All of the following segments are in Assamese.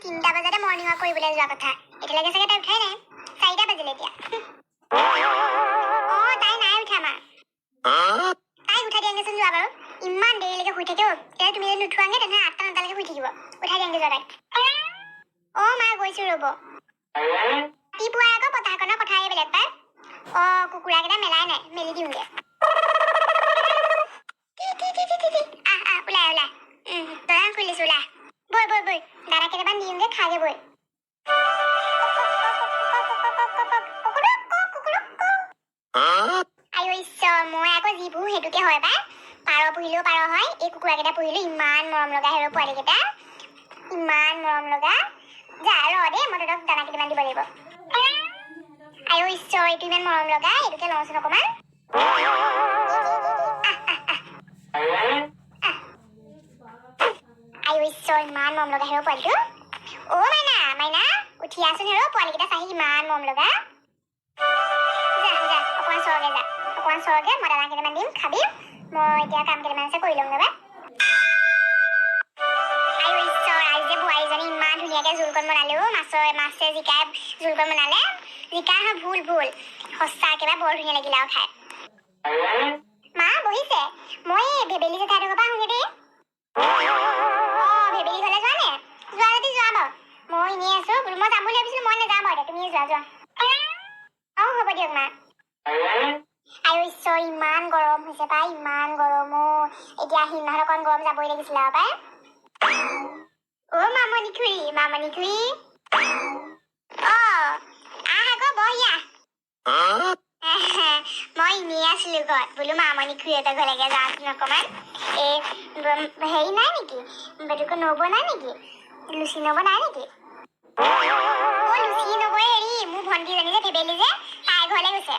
3টা বজাতে মৰ্ণিং ৱাক কৰিবলৈ যোৱা কথা। এতিয়ালৈকে চাগে তাই উঠাই নাই। 4টা বাজিলে এতিয়া। অঁ, তাই নাই উঠা মা। তাইক উঠাই দিয়াগেচোন যোৱা বাৰু। ইমান দেৰিলৈকে শুই থাকে অ'। তেতিয়া তুমি যদি নুঠোৱাগে, তেনেহ'লে 8টা 9টালৈকে শুই থাকিব। উঠাই দিয়াগে যোৱা তাইক। অঁ মা, গৈছো ৰ'ব। ৰাতিপুৱাই আকৌ পথাৰখনৰ কথাই বেলেগ পাই। অঁ, কুকুৰাকেইটা মেলাই নাই, মেলি দিওঁগে। টি, টি, টি, টি, টি, টি। আহ আহ, ওলাই ওলাই। দৰাং খুলিছো, ওলা। বৈ বৈ বৈ, দানা কেইটামান দিওঁগে, খাগে বৈ। আইঅ ঈশ্বৰ, মই আকৌ যি পুহো সেইটোকে হয় পাই। পাৰ পুহিলেও পাৰ হয়, এই কুকুৰাকেইটা পুহিলো। ইমান মৰম লগা হেৰ পোৱালিকেইটা, ইমান মৰম লগা। যা, ৰ দেই, মই তহঁতক দানা কেইটামান দিব লাগিব। আইঅ ঈশ্বৰ, এইটো ইমান মৰম লগা, এইটোকে লওঁচোন অকণমান। আহ আহ আহ আহ। আইঅ ঈশ্বৰ, ইমান মৰম লগা হেৰ পোৱালিটো। অ' মাইনা, মাইনা, উঠি আহচোন। হেৰ পোৱালিকেইটা চাহি ইমান মৰম লগা। যা যা, অকণমান চৰগে যা, অকণমান চৰগে। মই দানা কেইটামান দিম, খাবি। মই এতিয়া কাম কেইটামান আছে, কৰি লওঁগে। বা আইঅ ঈশ্বৰ, আজি যে বোৱাৰীজনী ইমান ধুনীয়াকে জোলকণ বনালে অ'। মাছৰ, মাছে জিকাই জোলকণ বনালে। জিকা নহয়, ভোল ভোল। সঁচাকে বা বৰ ধুনীয়া লাগিলে আৰু খাই। মা বহিছে? মই এই ভেবেলি জেঠাইহঁতৰ ঘৰৰ পৰা আহোঁগে দেই। অঁ, ভেবেলি ঘৰলৈ যোৱা নে? যোৱা যদি যোৱা বাৰু, মই এনেই আছো বোলো। মই যাম বুলি ভাবিছিলো। মই নাযাওঁ বাৰু এতিয়া, তুমিয়ে যোৱা যোৱা। অঁ, হ'ব দিয়ক মা। আইঅ ঈশ্বৰ, ইমান গৰম হৈছে পাই, ইমান গৰম অ'। এতিয়া আহিন মাহত অকণ গৰম যাবই লাগিছিলে আৰু পাই। অ' মামণি খুৰী, মামণি খুৰী, অ' আহ আকৌ, বহি আহ। মই এনেই আছিলো ঘৰত, বোলো মামণি খুৰীহঁতৰ ঘৰলৈকে যাওঁচোন অকণমান। এই হেৰি নাই নেকি, বেটুকে নবৌ নাই নেকি? লুচি নবৌ নাই নেকি? অ' লুচি নবৌৱে হেৰি, মোৰ ভণ্টিজনী যে ভেবেলি যে, তাইৰ ঘৰলৈ গৈছে।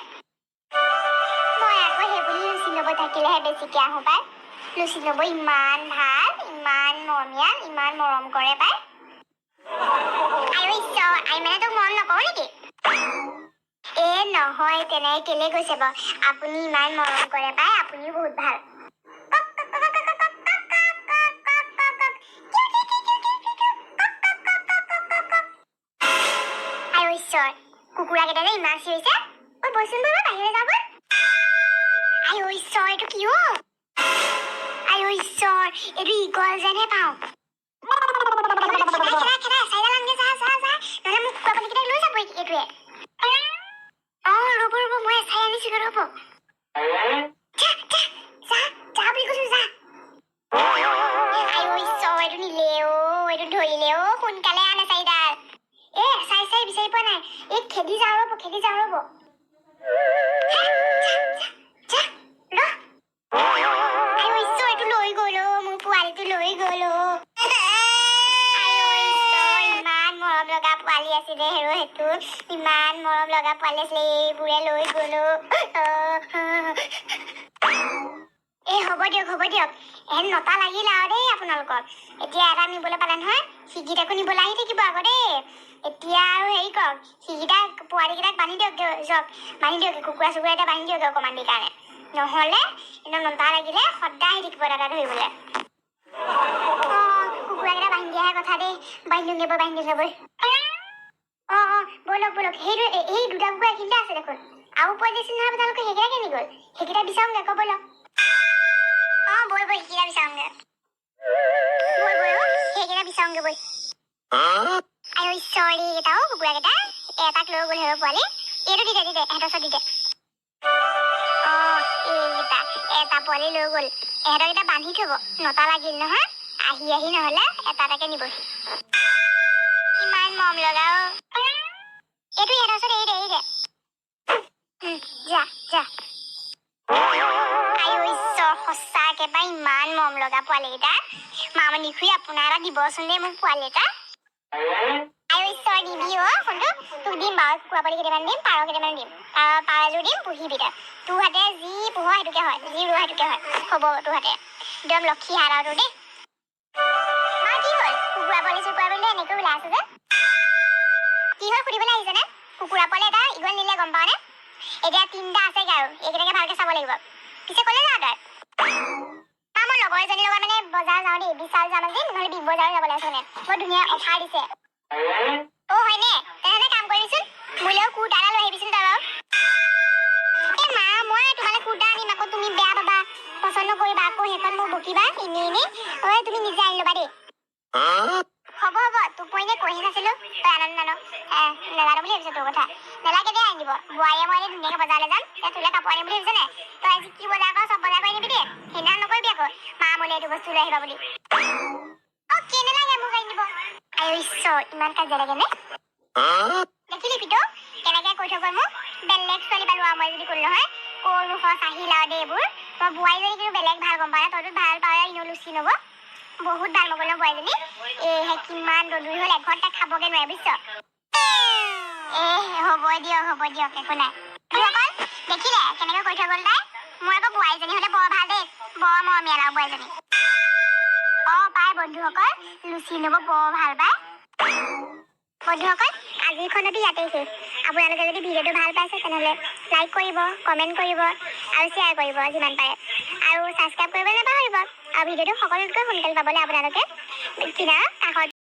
মই আকৌ সেইবুলি লুচি নবৌ থাকিলেহে বেছিকে আহোঁ পাই। লুচি নবৌ ইমান ভাল, ইমান মৰমীয়াল, ইমান মৰম কৰে পাই। আইঅ ঈশ্বৰ, আই মানে তোক মৰম নকৰোঁ নেকি? এ নহয়, তেনেকে কেলে কৈছে বাৰু? আপুনি ইমান মৰম কৰে পাই, আপুনিও বহুত ভাল। কক, কক, কক, কক, কক, কক, কক, কক, কক, কক, কক। কিউ, কিউ, কিউ, কিউ, কিউ, কিউ, কিউ। কক, কক, কক, কক, কক, কক, কক। আইঅ ঈশ্বৰ, কুকুৰাকেইটা যে ইমান চিঞৰিছে। ঐ বৈচোন, বৈ বৈ, বাহিৰলৈ যাওঁ বৈ। আইঅ ঈশ্বৰ, এইটো কি অ'? আইঅ ঈশ্বৰ, এইটো ইগল যেনহে পাওঁ। খেদা খেদা, চাৰিডাল আনগে, যা যা যা, নহ'লে মোক কুকুৰা পোৱালিকেইটাক লৈ যাব এইটোৱে। অঁ, ৰ'ব ৰ'ব, মই এচাৰি আনিছিলো, ৰ'ব। যা যা যা যা বুলি কৈছো, যা। আইঅ ঈশ্বৰ, এইটো নিলে অ', এইটো ধৰিলে অ'। সোনকালে আন এচাৰিডাল। এ চাই চাই বিচাৰি পোৱা নাই। এই খেদি যাওঁ ৰ'ব, খেদি যাওঁ ৰ'ব। যা, যা, যা, ৰ। আইঅ ঈশ্বৰ, এইটো লৈ গ'ল অ', মোৰ পোৱালিটো লৈ গ'ল অ'। আইঅ ঈশ্বৰ, ইমান মৰম লগা পোৱালি আছিলে হেৰ সেইটো। ইমান মৰম লগা পোৱালি আছিলে, এইবোৰে লৈ গ'ল অ'। এই হ'ব দিয়ক, হ'ব দিয়ক। এহেন নটা লাগিল আৰু দেই আপোনালোকৰ। এতিয়া এটা নিবলৈ পালে নহয়, সিকেইটাকো নিবলৈ আহি থাকিব আকৌ দেই। এতিয়া আৰু হেৰি কৰক, সিকেইটা পোৱালিকেইটাক বান্ধি দিয়ক যাওক, বান্ধি দিয়ক। কুকুৰা চুকুৰা এটা বান্ধি দিয়ক অকণমান দেৰি কাৰণে। নহ'লে একদম নটা লাগিলে সদায় আহি থাকিব দাদা ধৰিবলৈ। অঁ, কুকুৰাকেইটা বান্ধি দিয়াহে কথা দেই। বান্ধি দিওঁগে বৈ, বান্ধি দিওঁগে বৈ। অঁ অঁ, ব'লক ব'লক। সেইটো এই দুটা কুকুৰা এইখিনিতে আছে দেখোন। আৰু পোৱালি আছিল নহয় আপোনালোকে, সেইকেইটা কেনি গ'ল? সেইকেইটা বিচাৰোঁগে আকৌ, ব'লক। অঁ, বৈ বৈ, সেইকেইটা বিচাৰোঁগে, বৈ বৈ। অ' সেইকেইটা বিচাৰোঁগে বৈ। আইঅ ঈশ্বৰ, এইকেইটা অ' কুকুৰাকেইটা এটাক লৈ গ'ল হেৰ পোৱালি। এইটো দি দে, দি দে, এহঁতৰ ওচৰত দি দে। অঁ, এইকেইটা এটা পোৱালি লৈ গ'ল। এহঁতকেইটা বান্ধি থ'ব, নটা লাগিল নহয়। আহি আহি নহ'লে এটা এটাকে নিবহি। ইমান মৰম লগা অ'। এইটো ইহঁতৰ ওচৰত এৰি দে, এৰি দে। যা যা। আইঅ ঈশ্বৰ, সঁচাকে পাই ইমান মৰম লগা পোৱালিকেইটা। মামণি খুৰী, আপোনাৰ এটা দিবচোন দেই মোক পোৱালি এটা। আইঅ ঈশ্বৰ, দিবি অ' সোণটো, তোক দিম বাৰু। কুকুৰা পোৱালি কেইটামান দিম, পাৰ কেইটামান দিম, পাৰ পাৰ এযোৰ দিম, পুহিবি তই। তোৰ হাতে যি পোহ সেইটোকে হয়, যি ৰোৱা সেইটোকে হয়, হ'ব তোৰ হাতে। একদম লক্ষী হাত আৰু তোৰ দেই। মা, কি হ'ল? কুকুৰা পোৱালি চুকুৰা পোৱালি এনেকৈ ওলাই আছে যে, কি হ'ল সুধিবলৈ আহিছেনে? কুকুৰা পোৱালি এটা ইগল নিলে, গম পাৱনে? এতিয়া তিনিটা আছেগে আৰু, এইকেইটাকে ভালকে চাব লাগিব। পিছে ক'লে যাৱ তই? মা, মই লগৰ এজনীৰ লগত মানে বজাৰ যাওঁ দেই। বিশাল যাম আজি, নহ'লে বিগ বজাৰো যাবলৈ আছে। মানে বৰ ধুনীয়া অফাৰ দিছে। অ হয়নে? তেনেহ'লে কাম কৰিবিচোন, মোলৈও কুৰ্তা এটা লৈ আহিবিচোন তই বাৰু। এ মা, মই তোমালৈ কুৰ্তা আনিম আকৌ, তুমি বেয়া পাবা, পচন্দ নকৰিবা, আকৌ সেইখন মোক বকিবা এনেই এনেই। ঐ, তুমি নিজে আনি ল'বা দেই। হ'ব হ'ব, তোক মই এনেই কৈহে নাছিলো, তই আন নান নাজানো বুলি ভাবিছ তোৰ কথা। নালাগে দে আনি দিব। বোৱাৰীয়ে মই ধুনীয়াকে বজাৰলৈ যাম, তেতিয়া তোলৈ কাপোৰ আনিম বুলি ভাবিছ নে? তই আজি কি বজাৰ কৰ, চব বজাৰ কৰি আনিবি দেই। সেইদিনা নকৰিবি আকৌ মা মোলৈ এইটো বস্তু লৈ আহিবা বুলি। অ কি, নালাগে মোক আনি দিব। আই ঈশ্বৰ, ইমান কাজিয়া লাগে নে? দেখিলি পিতো, কেনেকে কৈ থৈ গ'ল মোক? বেলেগ ছোৱালী পালো আৰু মই যদি ক'লো নহয়। ক'নো সঁচ আহিল আৰু দেই এইবোৰ। মই বোৱাৰীজনী কিন্তু বেলেগ ভাল, গম পাৱ নে? তইতো ভাল পাৱ, এনেও লুচি নব বহুত ভাল। মই ক'লো বোৱাৰীজনী এহে কিমান দদুৰি হ'ল, এঘণ্টা খাবগে নোৱাৰে, বুজিছ? এ হ'ব দিয়ক, হ'ব দিয়ক, একো নাই। বন্ধুসকল, দেখিলে কেনেকে কৈ থৈ গ'ল তাই? মোৰ আকৌ বোৱাৰীজনী হ'লে বৰ ভাল দেই, বৰ মৰমীয়াল আৰু বোৱাৰীজনী। অ পাই বন্ধুসকল, লুচি নব বৰ ভাল পায়। বন্ধুসকল, আজিৰ খণ্ডটো ইয়াতেই শেষ। আপোনালোকে যদি ভিডিঅ'টো ভাল পাইছে, তেনেহ'লে লাইক কৰিব, কমেণ্ট কৰিব আৰু শ্বেয়াৰ কৰিব যিমান পাৰে আৰু ছাবস্ক্ৰাইব কৰিবলৈ নাপাহৰিব। আৰু ভিডিঅ'টো সকলোতকৈ সোনকালে পাবলৈ আপোনালোকে কিনাৰৰ কাষত